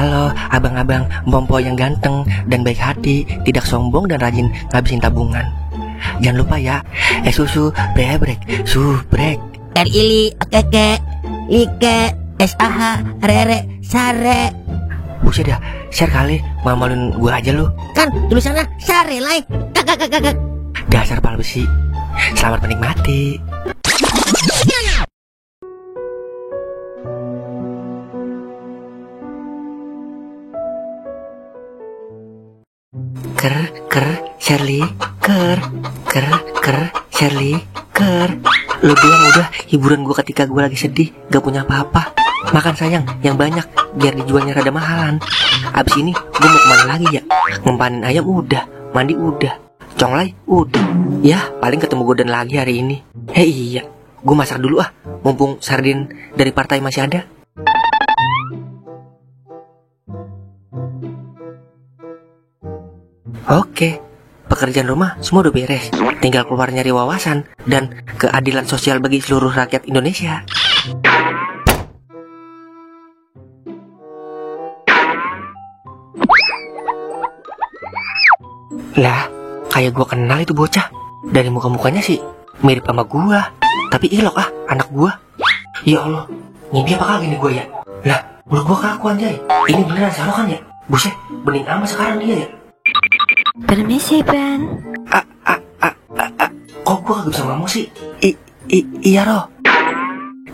Halo abang-abang Mpompo yang ganteng dan baik hati, tidak sombong dan rajin ngabisin tabungan. Jangan lupa ya, susu brebrek, subrek. Ili keke like SAH rere sare. Buset dah, share kali, mamalin gua aja lu. Kan tulisannya sare like. Kakak. Dasar pal besi. Selamat menikmati. Ker Shirley, ker Shirley, ker. Lu doang udah hiburan gua ketika gua lagi sedih, gak punya apa-apa. Makan sayang yang banyak biar dijualnya rada mahalan. Abis ini gua mau kemana lagi ya? Ngempanin ayam udah, mandi udah, conglay udah. Ya paling ketemu Godan lagi hari ini. Iya, gua masak dulu ah, mumpung sardin dari partai masih ada. Oke, pekerjaan rumah semua udah beres. Tinggal keluar nyari wawasan dan keadilan sosial bagi seluruh rakyat Indonesia. Lah, kayak gua kenal itu bocah. Dari muka-mukanya sih mirip sama gua, tapi ilok ah anak gua. Ya Allah, ngimpi apa kali nih gua ya? Lah, mulut gua kaku anjay. Ini beneran Saro kan ya? Buset, bening amat sekarang dia ya. Permisi, Ben. Kok gue gak bisa ngomong sih? Iya, Roh.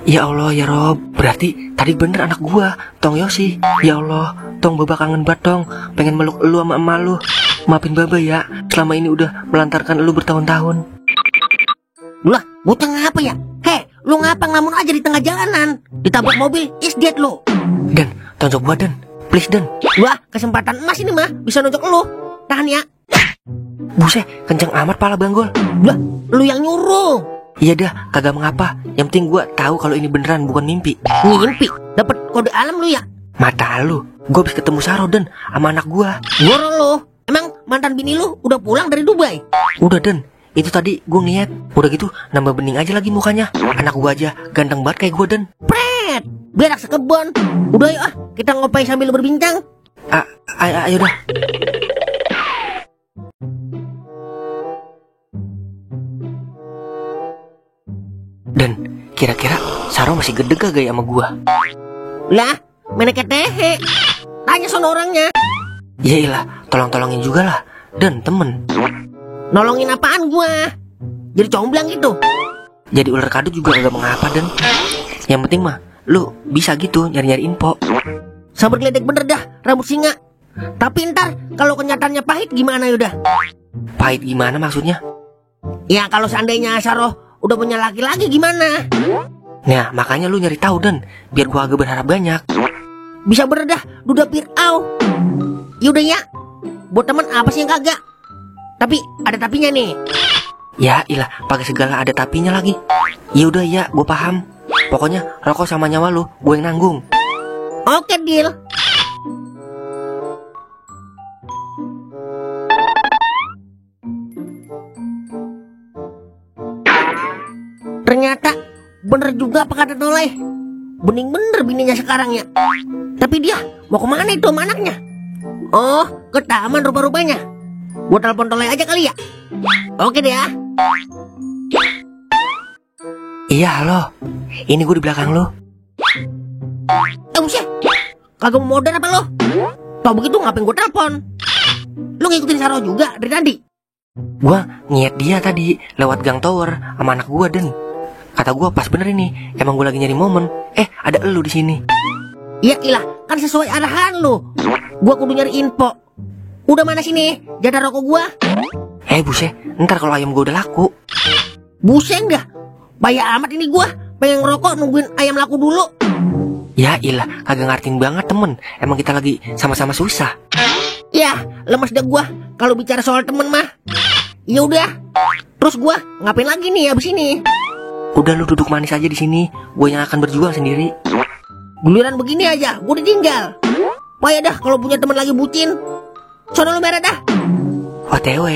Ya Allah, ya Roh. Berarti tadi bener anak gue, Tong Yosi. Ya Allah, Tong Baba kangen banget, Tong. Pengen meluk lu sama emak lu. Maafin Baba ya, selama ini udah melantarkan lu bertahun-tahun. Lah, bocah ngapa ya? Lu ngapa ngelamun aja di tengah jalanan? Ditabrak mobil, dead lu. Dan, tonjok gua Dan. Please Dan. Wah, kesempatan emas ini mah, bisa nonjok lu. Tahan ya. Buset, kenceng amat pala banggol. Lah, lu yang nyuruh. Iya dah, kagak mengapa. Yang penting gua tahu kalau ini beneran bukan mimpi. Ngimpi? Dapat kode alam lu ya? Mata lu, gua habis ketemu Saro Dan sama anak gua. Goro lu. Emang mantan bini lu udah pulang dari Dubai? Udah Dan, itu tadi gua ngeliat. Udah gitu nambah bening aja lagi mukanya. Anak gua aja ganteng banget kayak gua Dan. Pret, berak sekebon. Udah yuk ah, kita ngopi sambil berbincang. Ayo dah. Dan kira-kira Saro masih gede gak ya sama gua? Lah, meneket tehe. Tanya sono orangnya. Yailah, tolong-tolongin juga lah. Dan temen. Nolongin apaan gua? Jadi comblang gitu. Jadi ular kadut juga gak mengapa Dan. Yang penting mah lu bisa gitu nyari-nyari info. Sabar geledek bener dah, rambut singa. Tapi ntar kalau kenyataannya pahit gimana Yuda? Pahit gimana maksudnya? Ya kalau seandainya Saro udah punya laki-laki gimana? Nah makanya lu nyari tahu Dan, biar gua agak berharap banyak. Bisa bener dah, duda pirau. Yaudah ya, buat temen apa sih yang kagak? Tapi ada tapinya nih. Ya ilah, pakai segala ada tapinya lagi. Ya udah ya, gua paham. Pokoknya rokok sama nyawa lu, gua yang nanggung. Oke deal. Ternyata bener juga apa kata Noleh. Bening bener bininya sekarang ya. Tapi dia mau kemana itu sama anaknya? Oh, ke taman rupa-rupanya. Gua telepon Noleh aja kali ya. Oke deh ya. Iya halo, ini gue di belakang lu. Buset, kagak mau modern apa lo? Tau begitu ngapain gue telepon? Lu ngikutin Saro juga dari tadi? Gua ngiat dia tadi lewat gang tower sama anak gua Dan. Kata gua pas bener ini, emang gua lagi nyari momen. Ada elu di sini. Iya ilah, kan sesuai arahan lu. Gua kudu nyari info. Udah mana sini jatah rokok gua? Buset, ntar kalau ayam gua udah laku. Buset dah, bayar amat ini gua. Pengen ngerokok nungguin ayam laku dulu. Ya ilah, kagak ngertiin banget temen. Emang kita lagi sama-sama susah. Ya, lemas dah gua kalau bicara soal temen mah. Ya udah. Terus gua ngapain lagi nih abis ini? Udah lu duduk manis aja di sini. Gua yang akan berjuang sendiri. Giliran begini aja, gua ditinggal. Payah dah kalau punya teman lagi bucin. Sono lu merah dah. OTW.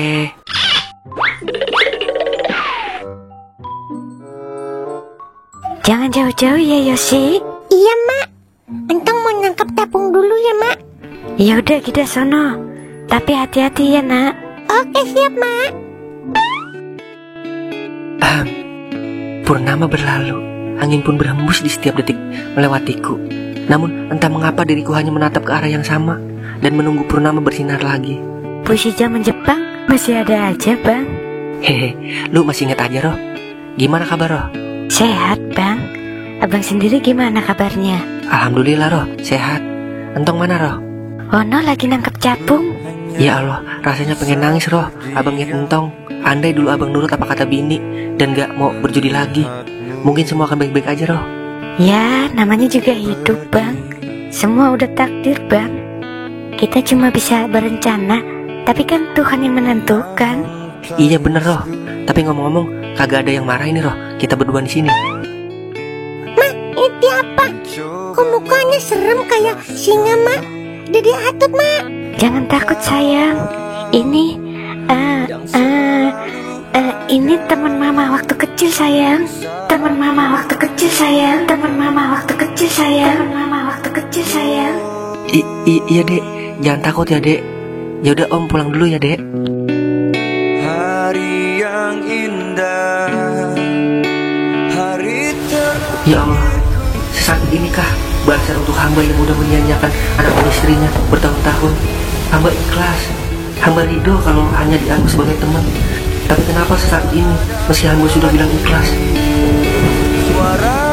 Jangan jauh-jauh ya Yosi. Iya mak, entong mau nangkep tepung dulu ya Mak. Ya udah kita sono. Tapi hati-hati ya, Nak. Oke, siap, Mak. Purnama berlalu, angin pun berhembus di setiap detik melewatiku. Namun entah mengapa diriku hanya menatap ke arah yang sama dan menunggu purnama bersinar lagi. Puisi zaman Jepang masih ada aja, Bang. Hehe, lu masih ingat aja, Roh? Gimana kabar, Roh? Sehat, Bang. Abang sendiri gimana kabarnya? Alhamdulillah, Roh, sehat. Entong mana, Roh? Ono lagi nangkep capung. Ya Allah, rasanya pengen nangis, Roh. Abang ingat Entong. Andai dulu abang nurut apa kata bini dan gak mau berjudi lagi, mungkin semua akan baik-baik aja, Roh. Ya, namanya juga hidup, Bang. Semua udah takdir, Bang. Kita cuma bisa berencana, tapi kan Tuhan yang menentukan. Iya bener, Roh. Tapi ngomong-ngomong, kagak ada yang marah ini, Roh. Kita berdua di sini. Mak, itu apa? Kok mukanya serem kayak singa, Mak? Dede Atut, Mak. Jangan takut, sayang. Ini teman mama waktu kecil, sayang. Teman mama waktu kecil, sayang. Teman mama waktu kecil, sayang. Teman mama waktu kecil, sayang. Iya, Dek. Jangan takut ya, Dek. Ya udah, Om pulang dulu ya, Dek. Hari yang indah, hari Ya Allah, sesakit inikah balasan untuk hamba yang udah menyanyiakan anak dan istrinya bertahun-tahun. Hamba ikhlas, hamba ridho kalau hanya dianggap sebagai teman. Tapi kenapa sesakit ini meski hamba sudah bilang ikhlas? suara